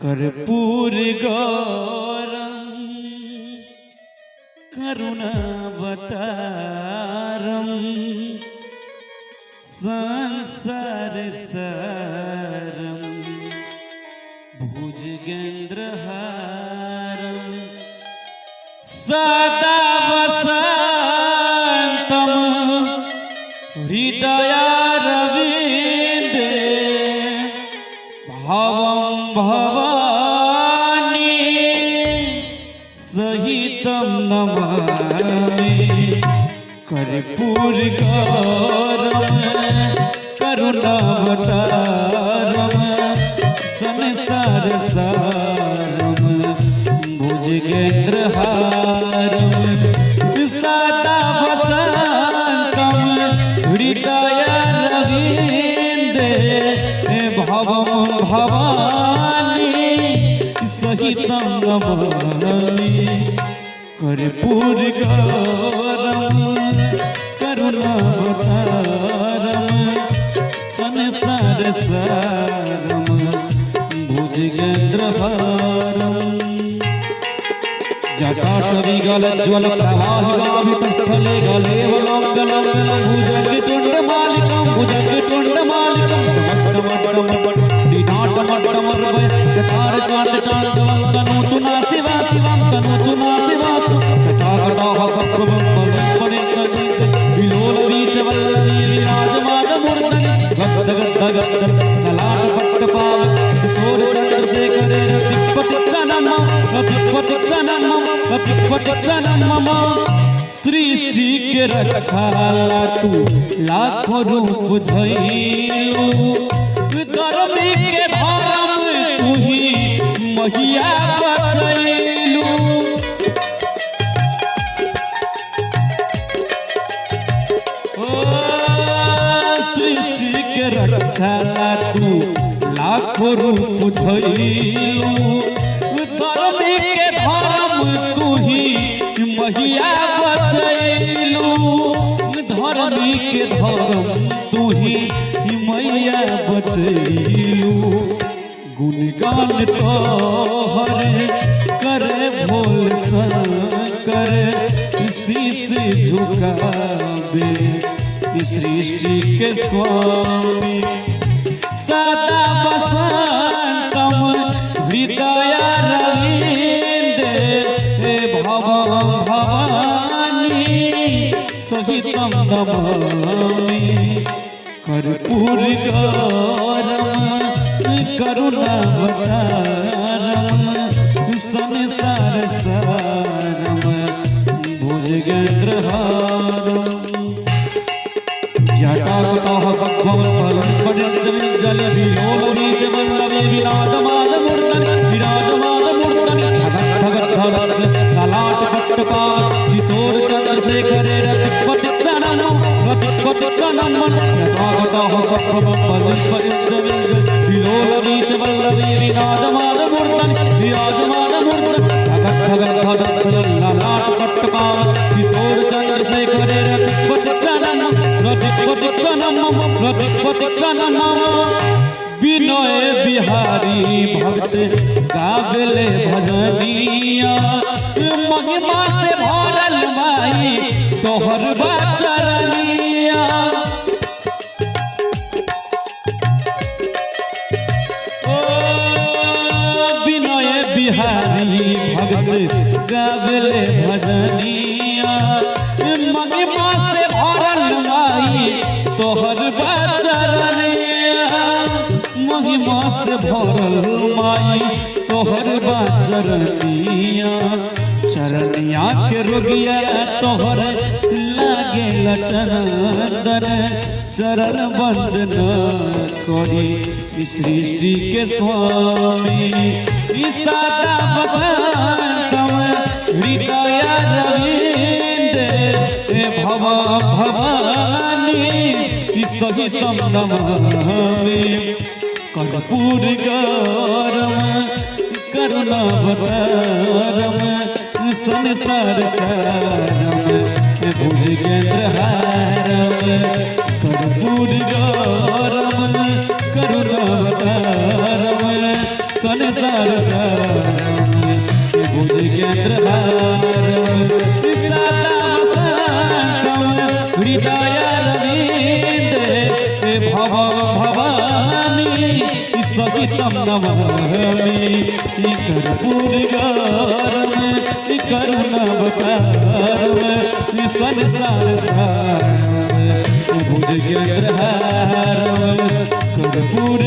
कर्पूर गौरम करुणावतारम संसार सारम भुजगेन्द्रहारम सदा वसंतम हृदयारविन्दे भवं भवानी सहितं नमामि। कर्पूर गौरम करुणावतारम संसार सारम भुजगेन्द्रहारम सदा वसंतम हृदयारविन्दे भवं भवानी सहितं नमामि। कर्पूर गौरम करुणावतारम संसार सारम भुजगेन्द्रहारम। जटाटविगलज्ज्वल प्रवाहिगाभितस्थले गलेवलं भुजगतुण्डमालिकं भुजगतुण्डमालिकं डमडमडमडमडमडमरवय चकार चाण्डताण्डवं तनोतु ना शिवा शिवं तनोतु ना शिवा कटाकटाः सप्रभं पदं विलोलबीजवल्लवी विराजमानमूर्धनि गद्द गद्द गद्द ललाटपट्टपाद किशोर चन्द्रशेखरेण दिक्पतिक्षणं। सृष्टि के रक्षा ला तू लाखों रूप धइलू, धर्म के धर्म तू ही मैया बचैलू। ओ सृष्टि के रक्षा ला तू लाखों रूप धइलू, धर्म के धर्म तू ही मैया बचैलू, धर्म के धर्म तू ही मैया बचैलू। गुणगान तोहर करे भोल शंकर, शीश झुकावे सृष्टि के स्वामी। सदा वसंतम हृदयारविन्दे भवं भवानी सहितं नमामि। कर्पूर गौरम करुणावतारम संसार सारम भुजगेन्द्रहारम। जटाकटाः सद्भवं फलं जल विलोल बीजवल्लवी विराजमानमूर्धनि विराजमानमूर्धनि धग धग धग ललाटपट्टपाद किशोर चन्द्रशेखरेण दिक्पतिक्षणं रतिपतिक्षणं। जटाकटाः सद्भवं फलं विलोल बीजवल्लवी विराजमानमूर्धनि विराजमानमूर्धनि धग धग धग ललाटपट्टपाद किशोर चन्द्रशेखरेण दिक्पतिक्षणं रतिपतिक्षणं रतिपतिक्षणं। विनय बिहारी भक्त गावेले भजनिया, महिमा से भरल माई तोहर बचरनिया। ओ विनय बिहारी भक्त गावेले भजनिया, महिमा से भरल माई तोहर बचरनिया, महिमा से भरल माई तोहर बचरनिया। चरनिया के रोगिया तोहर लागे चंदन, चरण वंदना करी सृष्टि के स्वामी। सदा वसंतम हृदयारविन्दे भव भवानी सहितं नमामि। कर्पूर गौरम करुणावतारम संसार सारम भुजगेन्द्रहारम। कर्पूर गौरम करुणावतारम संसार संसार सारम भुजगेन्द्रहारम सदा वसन्तं हृदय रविन्द्रे भव भवानी सहितं नमामि। कर्पूरगौरम करुणावतारम संसार सारम भुजगेन्द्रहारम कर्पूर